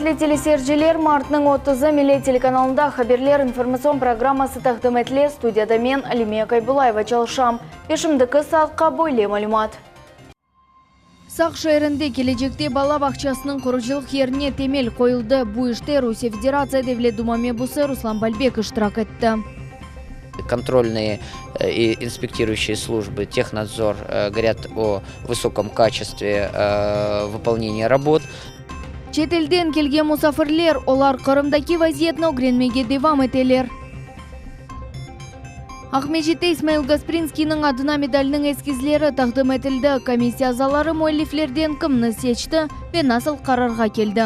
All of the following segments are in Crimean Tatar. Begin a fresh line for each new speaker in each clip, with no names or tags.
Ürmetli teleseyirciler, martnıñ otuzı Millet telekanalında Haberler informatsion programması taqdim etile. Studiyada men, Alime Kaybulayeva çalışam. Ve şimdiki saatqa böyle malümat. Saq şeerinde kelecekte bala bağçasınıñ qurucılıq yerine temel qoyuldı. Bu işte Rusiye Federatsiya Devlet Duma mebusı Ruslan Balbek iştirak etti.
Kontrolnıye i inspektiruющие slujbı, tehnadzor govorât o vısokom kaçestve vıpolneniya rabot.
Çetelden kelgen musafirler, olar Qırımdaki vaziyetni ögrenmege devam eteler. Aqmescitte İsmail Gasprinskiyniñ adına medalniñ eskizleri taqdim etildi. Komissiya azaları müelliflerden kimni seçti ve nasıl qararğa keldi?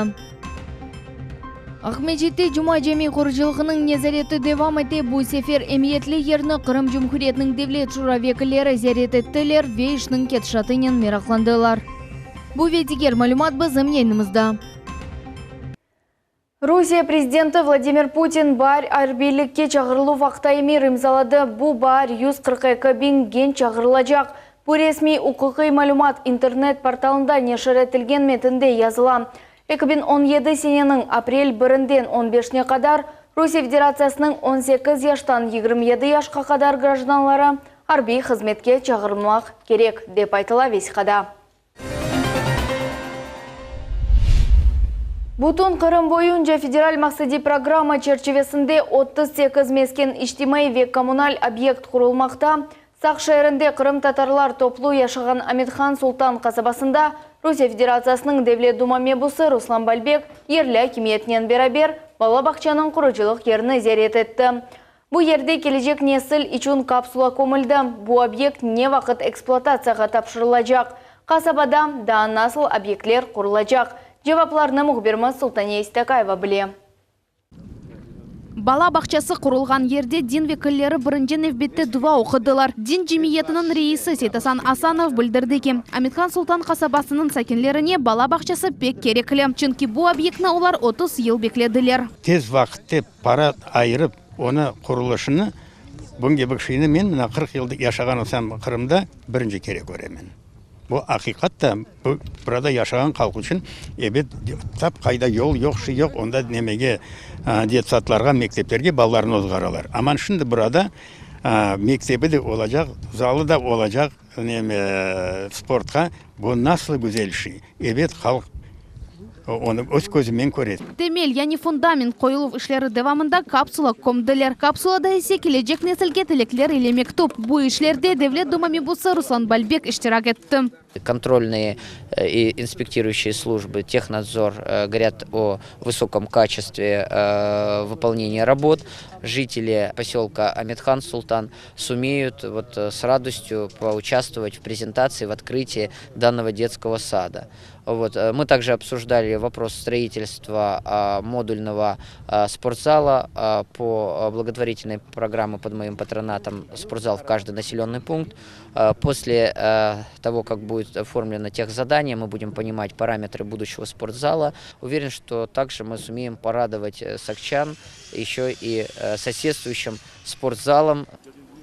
Aqmescitte Cuma Cami qurucılığınıñ nezareti devam ete. Bu sefer emiyetli yerni Qırım Cumhuriyetiniñ Devlet Şura vekilleri ziyaret ettiler ve işniñ ketişatınen meraqlandılar. Bu ve diger malümat bizim yayınımızda. Rusiye prezidenti Vladimir Putin baar arbiylikke çağırıluv aqta emir imzaladı. Bu baar 142 biñ genç çağırılacaq. Bu resmiy uquqiy malümat internet portalında neşir etilgen metinde yazıla. 2017 seneniñ aprel birinden on beşine qadar Rusiye Federatsiyasınıñ 18 yaştan 27 yaşqa qadar grajdanları arbiy hızmetke çağırılmaq kerek, dep aytıla vesiqada. Bütün Qırım boyunca federal maqsadiy programma çerçivesinde 38 mesken içtimaiy ve kommunal obyekt qurulmaqta. Saq şeerinde qırımtatarlar toplu yaşağan Amethan Sultan qasabasında Rusiye Federatsiyasınıñ Devlet Duma mebusı Ruslan Balbek yerli akimiyetnen beraber bala bağçanıñ qurucılıq yerini ziyaret etti. Bu yerde kelecek nesil içün kapsula kömüldi. Bu obyekt ne vaqıt ekspluatatsiyağa tapşırılacaq? Qasabada daa nasıl obyektler qurulacaq? Cevaplarnı mühbirimiz Sultaniye İstakayeva bile.
Bala bağçası qurulğan yerde din vekilleri birinci nevbette dua oqudılar. Din cemiyetiniñ reisi Seytasan Asanov bildirdi ki, Amethan Sultan qasabasınıñ sakinlerine bala bağçası pek kerekli, çünki bu obyektni olar 30 yıl beklediler.
Tez vaqıtte para ayırıp, onı qurulışını, bunıñ kibi şeyni men mına 40 yıl yaşağan olsam Qırımda birinci kere köremen. Bu aqiqat da, bu burada yaşağan halq içün, ebet, tap qayda yol yoq, şey yoq, onda nemege, detsadlarğa, mekteplerge balalarını ozğaralar. Aman şimdi burada mektebi de olacaq, zalı da olacaq, neme, sportqa, bu nasıl güzel şey! Ebet, halq onı öz közümen köre.
Temel, yani fundament qoyuluv işleri devamında kapsula kömdiler. Kapsulada ise kelecek nesilge tilekler ile mektüp. Bu işlerde Devlet Duma mebusı Ruslan Balbek iştirak etti.
Kontrolnıye i inspektiruющие slujbı, tehnadzor govorât o vısokom kaçestve vıpolneniya rabot. Jiteli posölka Amethan Sultan sumeyut vot s radostyu pouçastvovat v prezentatsii, v otkrıtii dannogo detskogo sada. Vot mı takje obsujdali vopros stroitelstva modulnogo sportzala po blagotvoritelnoy programme pod moim patronatom Sportzal v kajdyy naselennıy punkt. Posle togo, kak budet oformleno tehzadanie, mı budem ponimat parametrı budushchego sportzala. Uveren, çto takje mı sumeem poradovat sakçan eşço i sosedstvuющim sportzalom.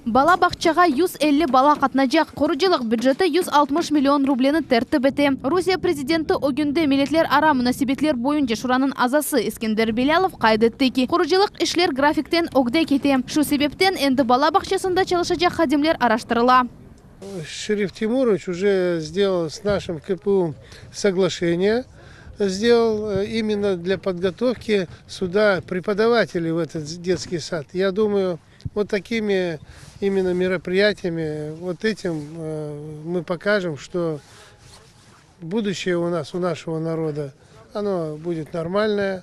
Bala bağçağa 150 bala qatnacaq. Qurucılıq büceti 160 million rubleni tertip ete. Rusiye prezidenti ögünde Milletlerara munasebetler boyunca şuranıñ azası Eskender Belâlov qayd etti ki, qurucılıq işler grafikten ögde kete. Şu sebepten endi bala bağçasında çalışacaq hadimler araştırıla.
Şerif Timuroviç uje sdelal s našim KPU soglaşeniye, sdelal imенно dlâ podgotovki suda prepodavateley v etot detskiy sad. Ya dumayu, vot takimi imенно meropriyatiyami, vot etim mı pokajem, çto buduşçeye u nas, u našego naroda, ono budet normalnoye.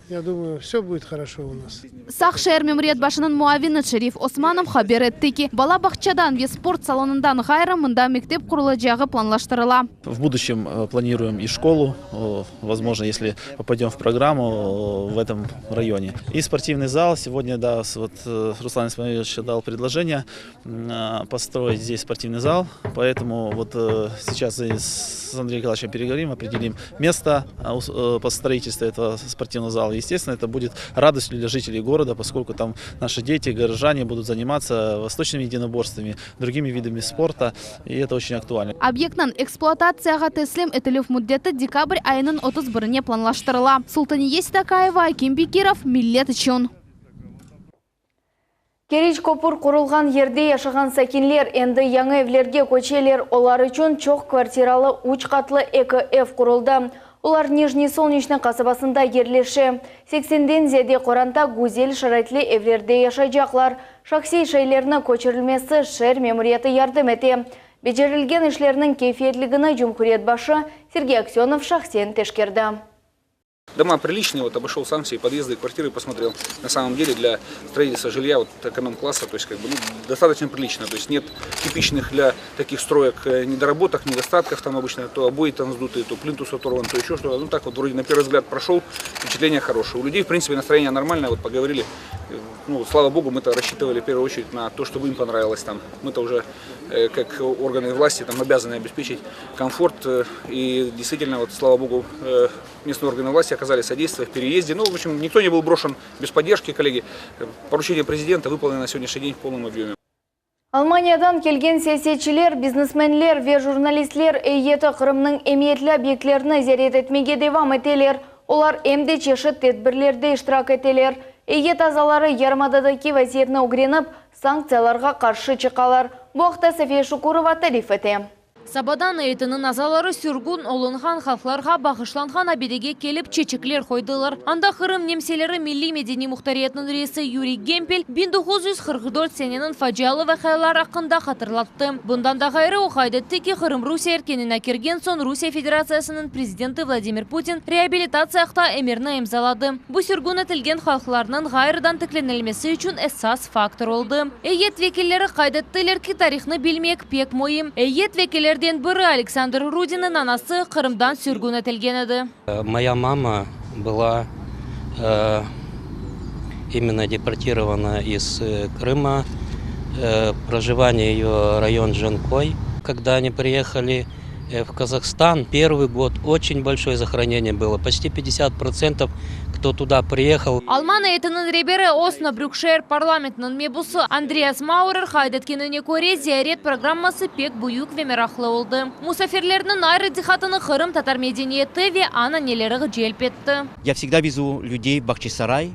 Ya dumayu, vse budet horoşo u nas.
Saq şeer memuriyet başınıñ muavini Şerif Osmanov haber etti ki, bala bağçadan ve sport salonından ğayrı mında mektep qurulacağı planlaştırıla.
V budущем planiruем и şkolu, vozmojno, esli popadem v programmu v etom rayone. И sportivnıy zal, segodnâ, da, vot Ruslan İsmailoviç dal predloženiye postroit zdes sportivnıy zal, poetomu vot seyças s Andrey Nikolayeviçem peregovorim, opredelim mesto po stroitelstvu etogo sportivnogo zala. Естественно, это будет радостью для жителей города, поскольку там наши дети, горожане будут заниматься восточными единоборствами, другими видами спорта, и это очень актуально.
Obyektniñ ekspluatatsiyağa teslim etilüv müddeti dekabr ayınıñ 31-ine planlaştırıla. Sultaniye Sitakaeva, Akim Bekirov, Millet içün.
Keriç köpür qurulğan yerde yaşağan sakinler endi yañı evlerge köçeler. Olar içün çoq kvartiralı üç qatlı eki ev quruldı. Olar Nijniy Solneçnıy qasabasında yerleşe. 80-den ziyade qoranta güzel şaraitli evlerde yaşaycaqlar. Şahsiy şeylerni köçürilmesi şeer memuriyeti yardım ete. Becerilgen işlerniñ keyfiyetligini cumhuriyet başı Sergey Aksönov şahsen teşkerdi.
Дома приличные, вот обошел сам все подъезды, квартиры посмотрел. На самом деле для строительства жилья вот эконом-класса, то есть как бы ну, достаточно прилично. То есть нет типичных для таких строек э, недоработок, недостатков. Там обычно то обои там сдутые, то плинтус оторван, то еще что-то. Ну так вот вроде на первый взгляд прошел, впечатление хорошее. У людей в принципе настроение нормальное, вот поговорили. Э, ну, слава богу, мы-то рассчитывали в первую очередь на то, чтобы им понравилось там. Мы-то уже э, как органы власти там обязаны обеспечить комфорт. И действительно, вот слава богу, местные органы власти оказали содействие в переезде. Ну, в общем, никто не был брошен без поддержки, коллеги. Поручение президента выполнено на сегодняшний день в полном объеме.
Almaniyadan kelgen siyasetçiler, biznesmenler ve jurnalistler eyyeti Qırımnıñ emiyetli obyektlerini ziyaret etmege devam eteler. Olar em de çeşit tedbirlerde iştirak eteler. Eyyet azaları yarımadadaki vaziyetni ögrenip, sanktsiyalarğa qarşı çıqalar. Bu aqta Safiye Şukurova tarif ete.
Sabadan eyyetiniñ azaları sürgün olunğan halqlarğa bağışlanğan abidege kelip çeçekler qoydılar. Anda Qırım nemseleri milliy medeniy muhtariyetiniñ reisi Yuriy Gempel 1944 seneniñ facialı vaqialar aqqında hatırlattı. Bundan da ğayrı o qayd etti ki, Qırım Rusiye erkânına kirgen soñ Rusiye Federatsiyasınıñ prezidenti Vladimir Putin reabilitatsiya aqta emirni imzaladı. Bu sürgün etilgen halqlarnıñ ğayrıdan tiklenilmesi içün esas faktor oldı. Eyyet vekilleri qayd ettiler ki, tarihnı bilmek pek müim. Eyyet vekillerden biri Aleksandr Rudinniñ anası Qırımdan sürgün etilgen edi.
Моя мама была э, именно депортирована из э, Крыма. Э, проживание ее район Джанкой. Когда они приехали э, в Казахстан, первый год очень большое захоронение было. Почти 50% кто туда приехал.
Alman eyyetiniñ reberi Osnabrük şeer parlamentiniñ mebusı Andreas Maurer qayd etkenine köre ziyaret programması pek büyük ve meraqlı oldı. Musafirlerniñ ayrı diqqatını qırımtatar medeniyeti ve ananeleri celp etti.
Я всегда везу людей в Бахчисарай,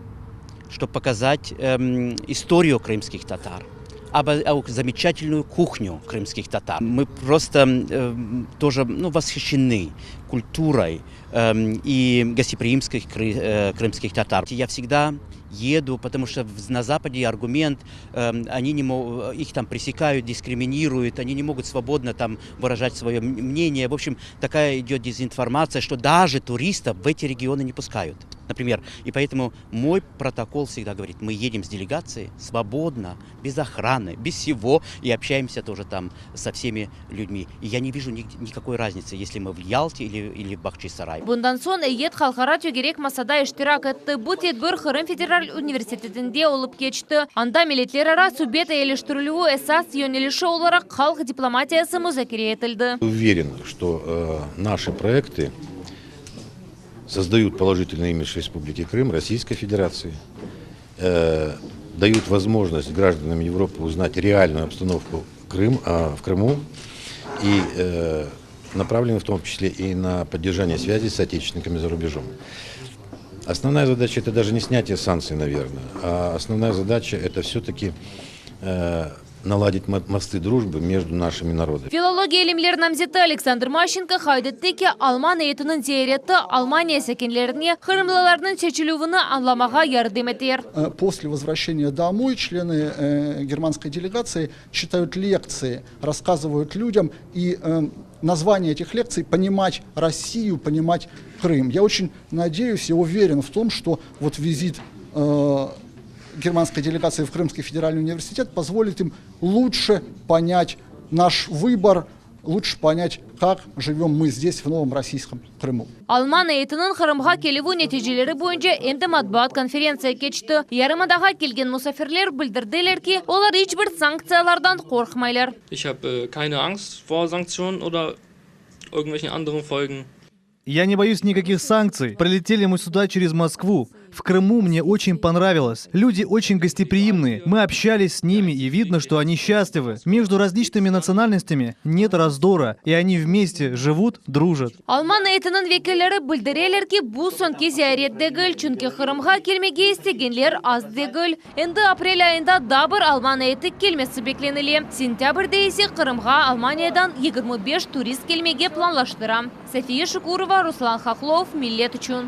чтобы показать эм, историю крымских татар, об, замечательную кухню крымских татар. Мы просто э, тоже ну, восхищены культурой э, и гостеприимских кры, э, крымских татар. Я всегда еду, потому что на Западе аргумент, э, они не мог, их там пресекают, дискриминируют, они не могут свободно там выражать свое мнение. В общем, такая идет дезинформация, что даже туристов в эти регионы не пускают, например. И поэтому мой протокол всегда говорит, мы едем с делегацией свободно, без охраны, без всего, и общаемся тоже там со всеми людьми. И я не вижу ни, никакой разницы, если мы в Ялте или, или в Бахчисарае.
Bundan soñ eyyet halqara tögerek masada iştirak etti. Bu tedbir Qırım Federal universitetinde olıp keçti. Anda milletlerara subet eyiliştirilüvi esas yönelişi olaraq halq diplomatiyası muzakere etildi.
Уверен, что э, наши проекты создают положительный имидж Республики Крым, Российской Федерации, э, дают возможность гражданам Европы узнать реальную обстановку Крым, э, в Крыму и э, направлены в том числе и на поддержание связи с соотечественниками за рубежом. Основная задача это даже не снятие санкций, наверное, а основная задача это все-таки э, наладить мосты дружбы между нашими народами.
Filologiya ilimler namzeti Aleksandr Maşenko qayd etti ki, Alman eyyetiniñ ziyareti Almaniya sakinlerine qırımlılarnıñ çekişüvini añlamağa yardım eter.
Э, после возвращения домой члены э, германской делегации читают лекции, рассказывают людям и э, название этих лекций «Понимать Россию, понимать Крым». Я очень надеюсь и уверен в том, что вот визит германской делегации в Крымский федеральный университет позволит им лучше понять наш выбор, лучше понять, как живем мы здесь, в новом российском Крыму.
Alman eyyetiniñ Qırımğa kelüvi neticeleri boyunca endi matbuat konferentsiya keçti. Yarımadağa kelgen musafirler bildirdiler ki, olar iç bir sanktsiyalardan qorqmaylar.
Ich habe äh, keine Angst vor Sanktionen oder irgendwelchen anderen Folgen.
Я не боюсь никаких санкций. Прилетели мы сюда через Москву. В Крыму мне очень понравилось. Люди очень гостеприимные. Мы общались с ними, и видно, что они счастливы. Между различными национальностями нет раздора, и они вместе живут, дружат.
Alman eyetiniñ vekilleri bildireler ki, bu soñki ziyaret degil, çünki Qırımğa kelmege istegenler az degil. Endi aprel ayında daa bir alman eyeti kelmesi beklenile, sentâbrde ise Qırımğa Almaniyadan 25 turist kelmege planlaştıra. Safiye Şukurova, Ruslan Hahlov, Millet içün.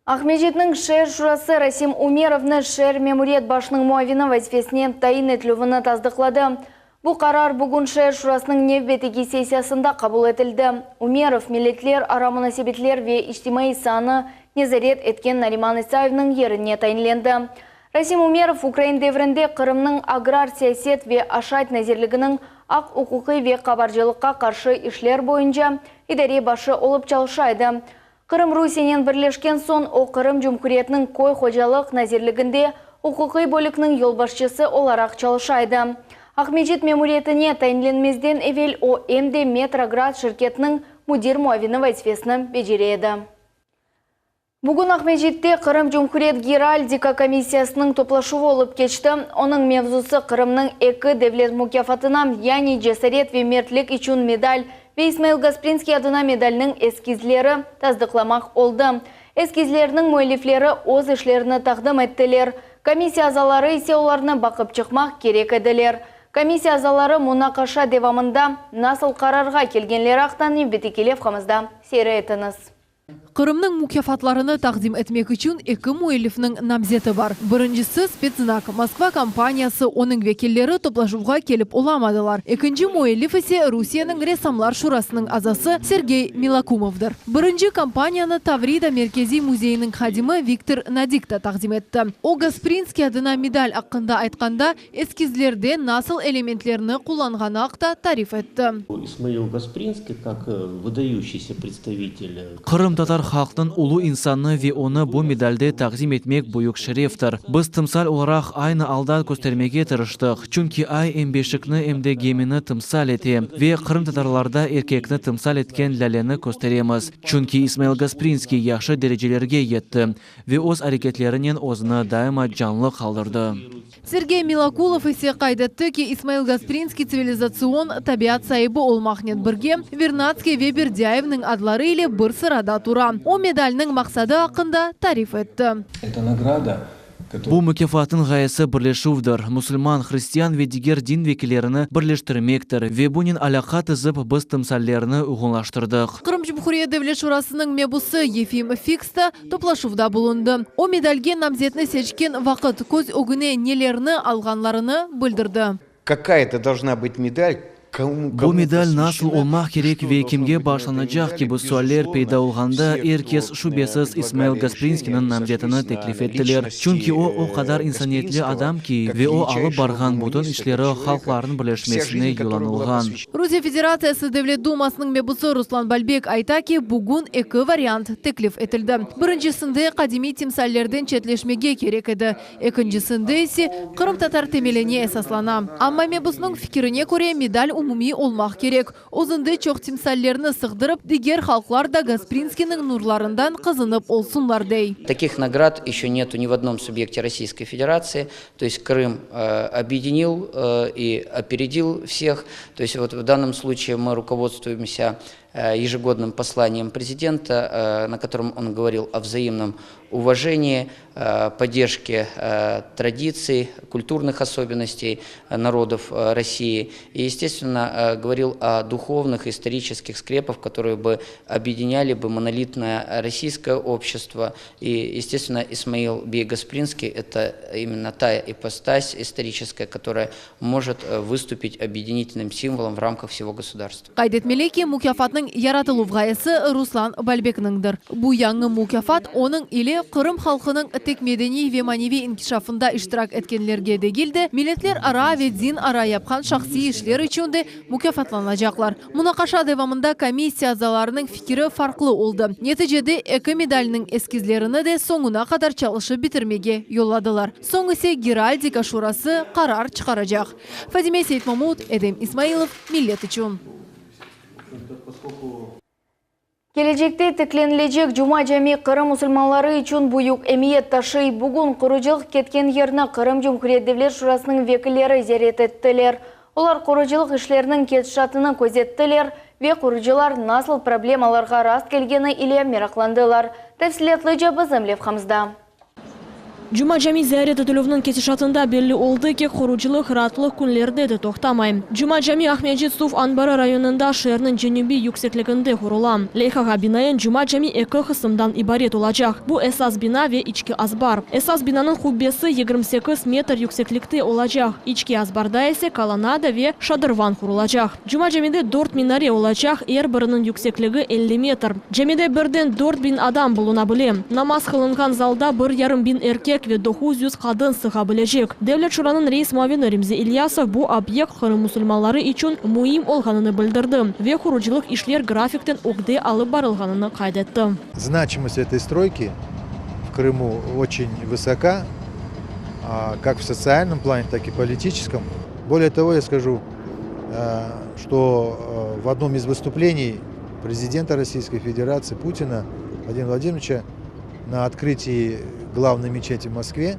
Aqmescitniñ şeer şurası Rasim Umerovnı şeer memuriyet başınıñ muavini vazifesine tayin etilüvini tasdıqladı. Bu qarar bugün şeer şurasınıñ nevbeteki sessiyasında qabul etildi. Umerov, milletler ara munasebetler ve içtimaiy saanı nezaret etken Nariman İsayevniñ yerine tayinlendi. Rasim Umerov ukrain devrinde Qırımnıñ agrar siyaset ve aşayt nazirliginiñ aq-uquqiy ve qabarcılıqqa qarşı işler boyunca idare başı olıp çalışa edi. Qırım Rusiyenen birleşken soñ o Qırım Cumhuriyetiniñ köy hocalıq nazirliginde uquqiy bölükniñ yolbaşçısı olaraq çalışa edi. Aqmescit memuriyetine tayinlenmezden evel o em de Metrograd şirketiniñ müdir muavini vazifesini becere edi. Bugün Aqmescitte Qırım Cumhuriyet Geraldika komissiyasınıñ toplaşuvı olıp keçti. Onıñ mevzusı Qırımnıñ eki devlet mukâfatına, yani Cesaret ve mertlik içün medal ve İsmail Gasprinskiy adına medalniñ eskizleri tasdıqlamaq oldı. Eskizlerniñ müellifleri öz işlerini taqdim ettiler, komissiya azaları ise olarnı baqıp çıqmaq kerek ediler. Komissiya azaları munaqaşa devamında nasıl qararğa kelgenleri aqta nevbeteki levhamızda seyir etiñiz.
Qırımnıñ mukâfatlarını taqdim etmek içün eki müellifniñ namzeti bar. Birincisi, Spetsnak Moskva kompaniyası, onıñ vekilleri toplaşuvğa kelip olamadılar. Ekinci müellif ise Rusiyeniñ Ressamlar şurasınıñ azası Sergey Milakumovdır. Birinci kompaniyanı Tavrida merkeziy müzeyiniñ hadimi Viktor Nadikta taqdim etti. O, Gasprinskiy adına medal aqqında aytqanda, Eskizlerde nasıl elementlerni qullanğanı aqta tarif etti.
İsmail Gasprinskiy, kak vıdayuşiysa predstavitel.
Qırımtatar halqnıñ ulu insanı ve onı bu medalde taqdim etmek büyük şereftir. Biz tımsal olaraq aynı alda köstermege tırıştıq, çünki ay em beşikni, em de gemini tımsal ete ve qırımtatarlarda erkekni tımsal etken lâleni kösteremiz, çünki İsmail Gasprinskiy yahşı derecelerge yetti ve öz areketlerinen özüni daima canlı qaldırdı.
Sergey Milokulov ise qayd etti ki, İsmail Gasprinskiy tsivilizatsion tabiat saibi olmaqnen birge, Vernadskiy ve Berdâyevniñ adları ile bir sırada tura. O, medalniñ maqsadı aqqında tarif etti.
Bu mukâfatnıñ ğayesi birleşüvdir, musulman, hristian ve diger din vekillerini birleştirmektir ve bunen alâqa tizip biz timsallerni uyğunlaştırdıq.
Qırım Cumhuriyet Devlet Şurasınıñ mebusı Yefim Fiks da toplaşuvda bulundı. O, medalge namzetni seçken vaqıt köz ögüne nelerni alğanlarını bildirdi.
Kakaya-to dolžna bıt medal, komu
Bu medal nasıl olmaq kerek ve kimge bağışlanacaq kibi sualler peyda olğanda, er kes, şübesiz, İsmail Gasprinskiyniñ namzetini teklif ettiler. Çünki o, o qadar insaniyetli adam ki, ve o alıp barğan bütün işleri halqlarnıñ birleşmesine yollanılğan.
Rusiye Federatsiyası Devlet Dumasınıñ mebusı Ruslan Balbek ayta ki, bugün eki variant teklif etildi. Birincisinde qadimiy timsallerden çetleşmege kerek edi, ekincisinde ise qırımtatar temeline esaslana. Amma mebusnıñ fikirine köre, medal umumiy olmaq kerek, özünde çoq timsallerni sığdırıp, diger halqlar da Gasprinskiyniñ nurlarından qızınıp olsunlar, dey.
Takih nagrad еще нету ни в одном субъекте Российской Федерации. То есть Крым объединил и опередил всех. То есть вот в данном случае мы руководствуемся ежегодным посланием президента, на котором он говорил о взаимном уважении, поддержке традиций, культурных особенностей народов России. И, естественно, говорил о духовных, исторических скрепах, которые бы объединяли бы монолитное российское общество И, естественно, Исмаил бей Гаспринский – это именно та ипостась историческая, которая может выступить объединительным символом в рамках всего государства.
Qayd etmeli ki, mukâfatnıñ yaratıluv ğayesi Ruslan Balbekniñdir. Bu yañı mukâfat onıñ ile Qırım halqınıñ tek medeniy ve maneviy inkişafında iştirak etkenlerge degil de, milletlerara ve dinara yapqan şahsiy işler içün de mukâfatlanacaqlar. Munaqaşa devamında komissiya azalarınıñ fikiri farqlı oldı. Neticede eki medalniñ eskizlerini de soñuna qadar çalışıp bitirmege yolladılar. Soñ ise Geraldika şurası qarar çıqaracaq. Fadime Seytmamut, Edem İsmailov, Millet içün.
Kelecekte tiklenilecek Cuma Cami Qırım musulmanları içün büyük emiyet taşıy. Bugün qurucılıq ketken yerni Qırım Cumhuriyet Devlet Şurasınıñ vekilleri ziyaret ettiler. Olar qurucılıq işleriniñ ketişatını közettiler ve qurucılar nasıl problemalarğa rast kelgeni ile meraqlandılar. Tafsilâtlıca bizim levhamızda.
Cuma Cami ziyaret etilüvniñ ketişatında belli oldı ki, qurucılıq raatlıq künlerde de toqtamay. Cuma Cami Aqmescit suv anbarı rayonında şeerniñ cenübiy yüksekliginde qurula. Leyhağa binaen, Cuma Cami eki qısımdan ibaret olacaq, bu esas bina ve içki azbar. Esas binanıñ qubbesi 28 metr yükseklikte olacaq, içki azbarda ise kolonnada ve şadırvan qurulacaq. Cuma Camide dört minare olacaq, er biriniñ yüksekligi 50 metr. Camide birden 4000 adam buluna bile. Namaz qılınğan zalda bir yarım biñ erkek ve 900 qadın sığa bilecek. Devlet şuranıñ reis muavini Remzi İlyasov bu obyekt Qırım musulmanları içün müim olğanını bildirdi ve qurucılıq işler grafikten ögde alıp barılğanını qayd etti.
Значимость этой стройки в Крыму очень высока, как в социальном плане, так и политическом. Более того, я скажу, что в одном из выступлений президента Российской Федерации Путина Владимира Владимировича на открытии главной мечети в Москве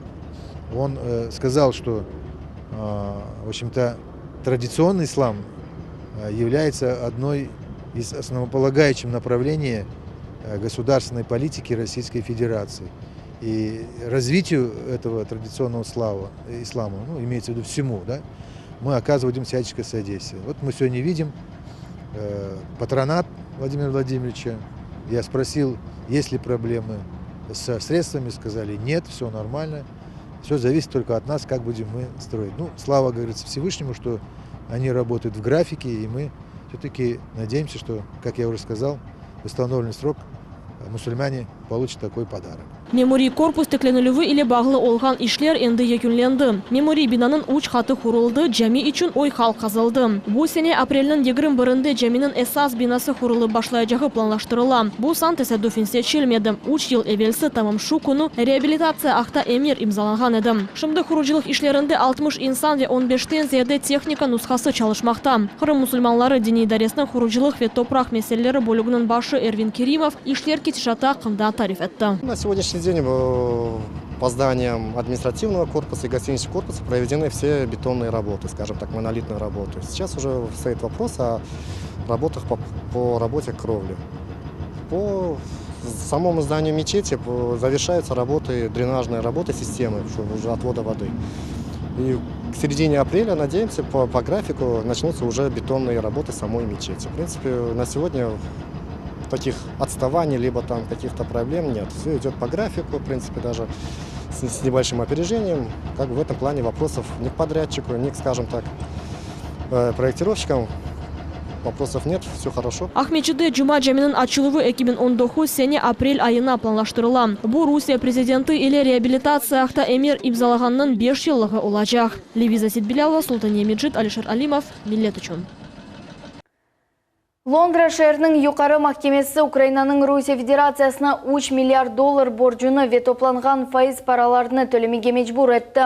он сказал, что, в общем-то, традиционный ислам является одной из основополагающих направлений государственной политики Российской Федерации. И развитию этого традиционного слава, ислама, ну, имеется в виду всему, да, мы оказываем всяческое содействие. Вот мы сегодня видим э, патронат Владимира Владимировича. Я спросил, есть ли проблемы со средствами, сказали, нет, все нормально. Все зависит только от нас, как будем мы строить. Ну, слава, говорится, Всевышнему, что они работают в графике, и мы все-таки надеемся, что, как я уже сказал, в установленный срок мусульмане получат такой подарок.
Memuriy korpus tiklenilüvi ile bağlı olğan işler endi yekünlendi. Memuriy binanıñ üç qatı quruldı, cami içün oyhal qazıldı. Bu sene aprelniñ 21-nde caminiñ esas binası qurulıp başlayacağı planlaştırıla. Bu san tesadüfen seçilmedi. Üç yıl evelsi tamam şu künü reabilitatsiya aqta emir imzalanğan edi. Şimdi qurucılıq işlerinde 60 insan ve 15-ten ziyade tehnika nushası çalışmaqta. Qırım musulmanları diniy idaresiniñ qurucılıq ve topraq meseleleri bölüginiñ başı Ervin Kerimov işler ketişatı aqqında tarif etti.
На сегодняшний день по зданиям административного корпуса и гостиничного корпуса проведены все бетонные работы, скажем так, монолитные работы. Сейчас уже стоит вопрос о работах по, по работе кровли. По самому зданию мечети завершаются работы, дренажные работы системы, чтобы уже отвода воды. И к середине апреля, надеемся, по, по графику начнутся уже бетонные работы самой мечети. В принципе, на сегодня таких отставаний, либо там каких-то проблем нет. Все идет по графику, в принципе, даже с, с небольшим опережением. Как бы в этом плане вопросов ни к подрядчику, ни к, скажем так, э, проектировщикам вопросов нет, все хорошо.
Aqmescitte Cuma caminiñ açıluvı 2019 sene aprel ayına planlaştırıla. Bu Rusiye prezidenti ile reabilitatsiya aqta emir imzalağanınıñ 5 yıllığı olacaq. Leviza Setbilâlova, Sultaniye Mecit, Alişer Alimov, Millet içün.
Londra şeeriniñ yuqarı mahkemesi Ukrainanıñ Rusiye Federatsiyasına 3 milliard dollar borcunı ve toplanğan faiz paralarını tölemege mecbur etti.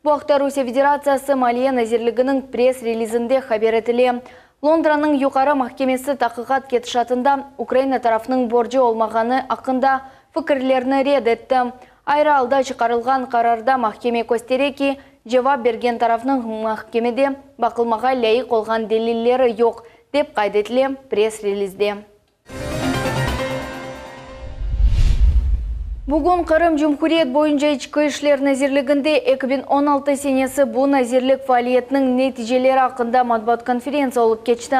Bu aqta Rusiye Federatsiyası Maliye nazirliginiñ press-relizinde haber etile. Londranıñ yuqarı mahkemesi taqiqat ketişatında Ukraina tarafınıñ borcu olmağanı aqqında fikirlerni red etti. Ayrı alda çıqarılğan qararda mahkeme köstere ki, cevap bergen tarafnıñ mahkemede baqılmağa lâyıq olğan delilleri yoq, dep qayd etile press-relizde. Bugün Qırım Cumhuriyet boyunca İçki işler nazirliginde 2016 senesi bu nazirlik faaliyetiniñ neticeleri aqqında matbuat konferentsiya olıp keçti.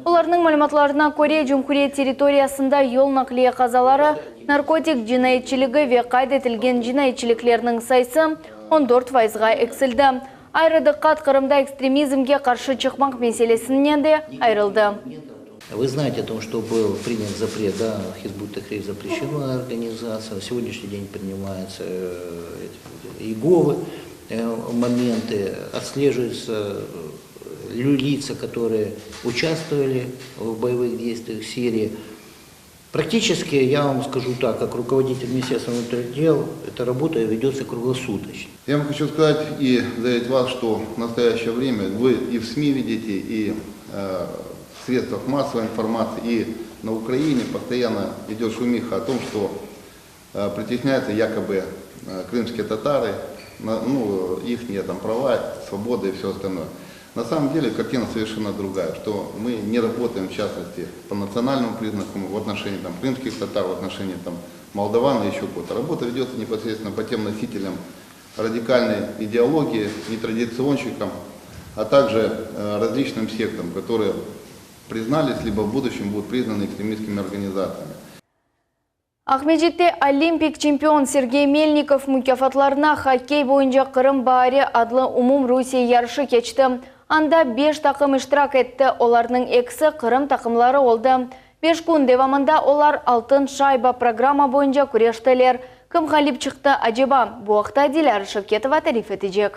Olarnıñ malümatlarına köre, cumhuriyet territoriyasında yol naqliye qazaları, narkotik cinayetçiligi ve qayd etilgen cinayetçiliklerniñ sayısı 14 fayızğa eksildi. Ayrı diqqat Qırımda ekstremizmge qarşı çıqmaq meselesine de ayırıldı.
Вы знаете о том, что был принят запрет, да, Хизб ут-Тахрир запрещена организация. На сегодняшний день принимаются э, Иеговы э, моменты, отслеживаются э, лица, которые участвовали в боевых действиях в Сирии. Практически, я вам скажу так, как руководитель Министерства внутренних дел, эта работа ведется круглосуточно.
Я вам хочу сказать и заверить вас, что в настоящее время вы и в СМИ видите, и э, в средствах массовой информации, и На Украине постоянно идет шумиха о том, что притесняются якобы крымские татары, ну, ихние там права, свободы и все остальное. На самом деле картина совершенно другая, что мы не работаем, в частности, по национальному признаку в отношении там, крымских татар, в отношении там, молдаван и еще кого-то. Работа ведется непосредственно по тем носителям радикальной идеологии, нетрадиционщикам, а также различным сектам, которые признались, либо в будущем будут признаны экстремистскими организациями.
Aqmescitte olimpik çempion Sergey Melnikov mukâfatlarına hokkey boyunca Qırım baari adlı umumrusiye yarışı keçti. Anda beş taqım iştirak etti, olarnıñ ekisi Qırım taqımları oldı. Beş kün devamında olar Altın şayba programma boyunca küreştiler. Kim ğalip çıqtı, aceba? Bu aqta Dilâra Şevketova tarif etecek.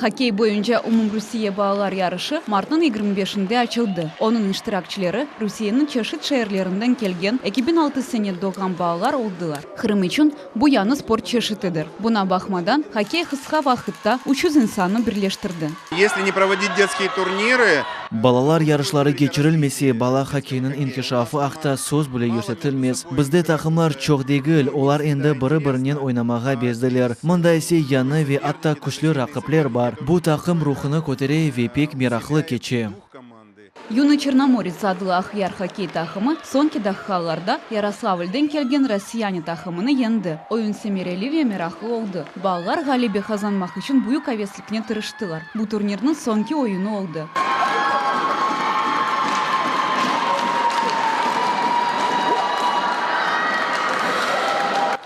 Hokkey boyunca umumrusiye balalar yarışı martnıñ 25-inde açıldı. Onıñ iştirakçileri Rusiyeniñ çeşit şeerlerinden kelgen 2006 sene doğğan balalar oldılar. Qırım içün bu yañı sport çeşitidir. Buña baqmadan, hokkey qısqa vaqıtta 300 insannı birleştirdi.
Если не проводить детские турниры.
Balalar yarışları keçirilmese, bala hokkeyiniñ inkişafı aqta söz bile yürsetilmez. Bizde taqımlar çoq degil, olar endi biri-birinen oynamağa bezdiler. Mında ise yañı ve atta küçlü raqipler bar. Bu taqım ruhunı kötere ve pek meraqlı keçe.
Yunıy Çernomorets adlı Aqyar hokkey taqımı soñki daqiqalarda Yaroslavlden kelgen Rossiyane taqımını yeñdi. Oyun semereli ve meraqlı oldı. Balalar ğalebe qazanmaq içün büyük avesliknen tırıştılar. Bu turnirniñ soñki oyunı oldı.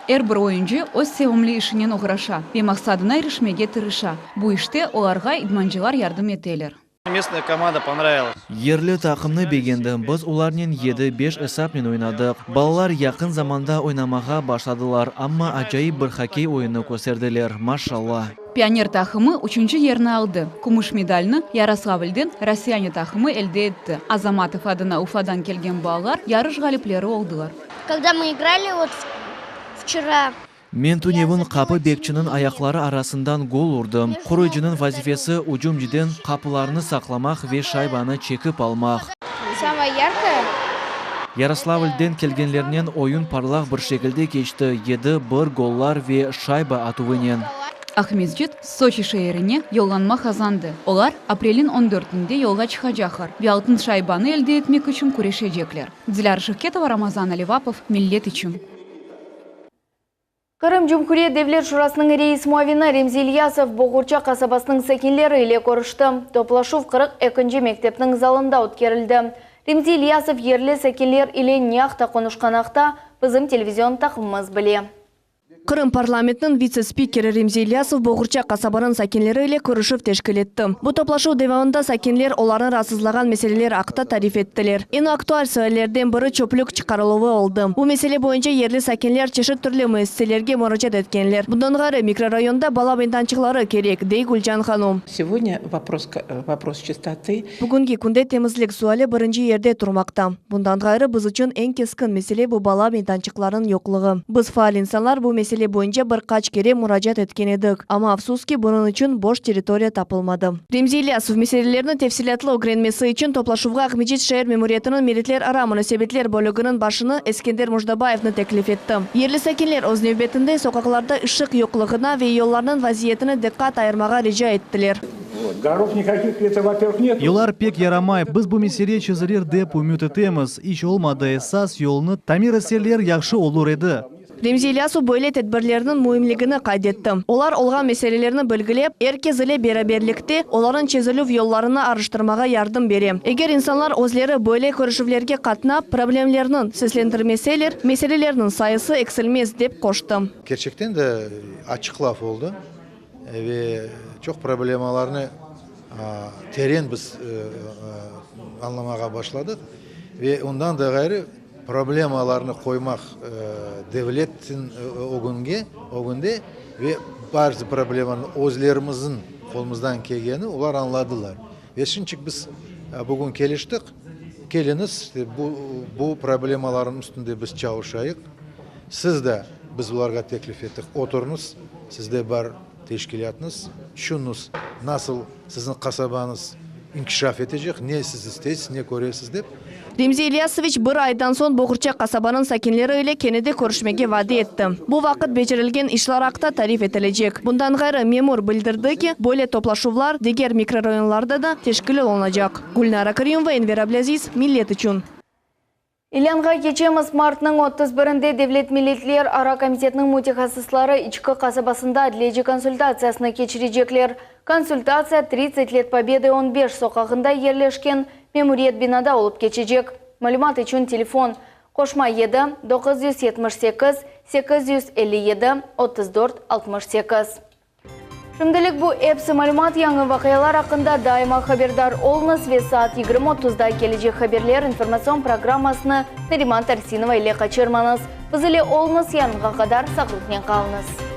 Er bir oyuncı öz sevimli işinen oğraşa ve maqsadına irişmege tırışa. Bu işte olarğa idmancılar yardım eteler.
Местная команда понравилась.
Yerli taqımnı begendim. Biz olarnen yedi, beş esapnen oynadıq. Balalar yaqın zamanda oynamağa başladılar, amma acayip bir hokkey oyunı kösterdiler, maşalla.
Pioner taqımı üçünci yerni aldı. Kümüş medalni Yaroslavlden Rossiyane taqımı elde etti. Azamatov adına Ufadan kelgen balalar yarış ğalipleri oldılar.
Когда мы играли вот вчера.
Men tünevin qapı bekçiniñ ayaqları arasından gol urdım. Qoruyıcınıñ vazifesi, ücümciden qapılarnı saqlamaq ve şaybanı çekip almaq.
Самое яркое.
Yaroslavlden kelgenlernen oyun parlaq bir şekilde keçti, 7, 1 gollar ve şayba atuvınen.
Aqmescit, Soçi şeerine yollanma qazandı. Olar aprelniñ on dörtünde yolğa çıqacaqlar ve altın şaybanı elde etmek içün küreşecekler. Dilâra Şevketova, Ramazan Alivapov, Millet içün.
Qırım Cumhuriyet Devlet Şurasınıñ reis muavini Remzi İlyasov Boğurça qasabasınıñ sakinleri ile körüşti. Toplaşuv 42 mektepniñ zalında ötkerildi. Remzi İlyasov yerli sakinler ile ne aqta qonuşqanı aqta bizim televizion taqımımız bile.
Qırım parlamentiniñ vitse-spikeri Remzi İlyasov Boğurça qasabanıñ sakinleri ile körüşüv teşkil etti. Bu toplaşuv devamında sakinler olarnı raatsızlağan meseleler aqta tarif ettiler. Eñ aktual suallerden biri çöplük çıqarıluvı oldı. Bu mesele boyunca yerli sakinler çeşit türlü müessiselerge muracaat etkenler. Bundan ğayrı, mikrorayonda bala meydançıqları kerek, dey Gülcan hanum.
Сегодня вопрос, вопрос чистоты.
Bugünki künde temizlik suali birinci yerde turmaqta. Bundan ğayrı, biz içün eñ keskin mesele bu bala meydançıqlarınıñ yoqluğı. Biz, faal insanlar, bu mesele boyunca bir qaç kere muracaat etken edik, amma, afsus ki, bunıñ içün boş territoriya tapılmadı. Remzi İlyasov meselelerni tefsilâtlı ögrenmesi içün toplaşuvğa Aqmescit şeer memuriyetiniñ milletlerara munasebetler bölüginiñ başını Eskender Mujdabayevni teklif etti. Yerli sakinler öz nevbetinde soqaqlarda ışıq yoqluğına ve yollarnıñ vaziyetine diqqat ayırmağa rica ettiler.
Дорог никаких, это, во-первых, нет.
Yollar pek yaramay. Biz bu mesele çezilir dep ümüt etemiz. İç olmadı esas yolnı tamir etseler yahşı olur edi.
Remzi İlyasov böyle tedbirlerniñ müimligini qayd etti. Olar olğan meselelerni belgilep, er kes ile beraberlikte olarnıñ çezilüv yollarını araştırmağa yardım bere. Eger insanlar özleri böyle körüşüvlerge qatnap, problemlerniñ seslendirmeseler, meselelerniñ sayısı eksilmez, dep qoştı.
Kerçekten de açıq laf oldı ve çoq problemalarnı teren biz añlamağa başladıq ve ondan da ğayrı problemalarnı qoymaq devletniñ ögünge ögünde ve bazı problemanı özlerimizniñ qolumızdan kelgeni olar añladılar. Ve şimdicik biz bugün keliştik, keliñiz, bu bu problemalarnıñ üstünde biz çalışayıq, siz de biz olarğa teklif ettik, oturıñız, sizde bar teşkilâtıñız, tüşüniñiz, nasıl siziñ qasabañız. inkişaf etecek, ne siz isteysiz, ne köresiz dep.
Remzi İlyasoviç bir aydan soñ Boğurça qasabanıñ sakinleri ile kene de körüşmege vade etti. Bu vaqıt becerilgen işler aqta tarif etilecek. Bundan ğayrı, memur bildirdi ki, böyle toplaşuvlar diger mikrorayonlarda da teşkil olunacaq. Gülnara Kerimova, Enver Ablâziz, Millet içün.
İlânğa keçemiz, martnıñ 31-nde Devlet milletler ara komitetiniñ mütehassısları İçki qasabasında adliyeci konsultatsiyasını keçirecekler. Konsultatsiya Tridtsat let Pobedı 15 soqağında yerleşken memuriyet binada olıp keçecek. Malümat içün telefon, qoşma 7, 978 857 34 68. Şimdilik bu episi malümat, yañı vaqialar aqqında daima haberdar oluñız ve saat 20.30da kelecek haberler informatsion programmasını Nariman Tarsinova ile qaçırmañız. Biz ile oluñız, yarınğa qadar sağlıqnen qalıñız.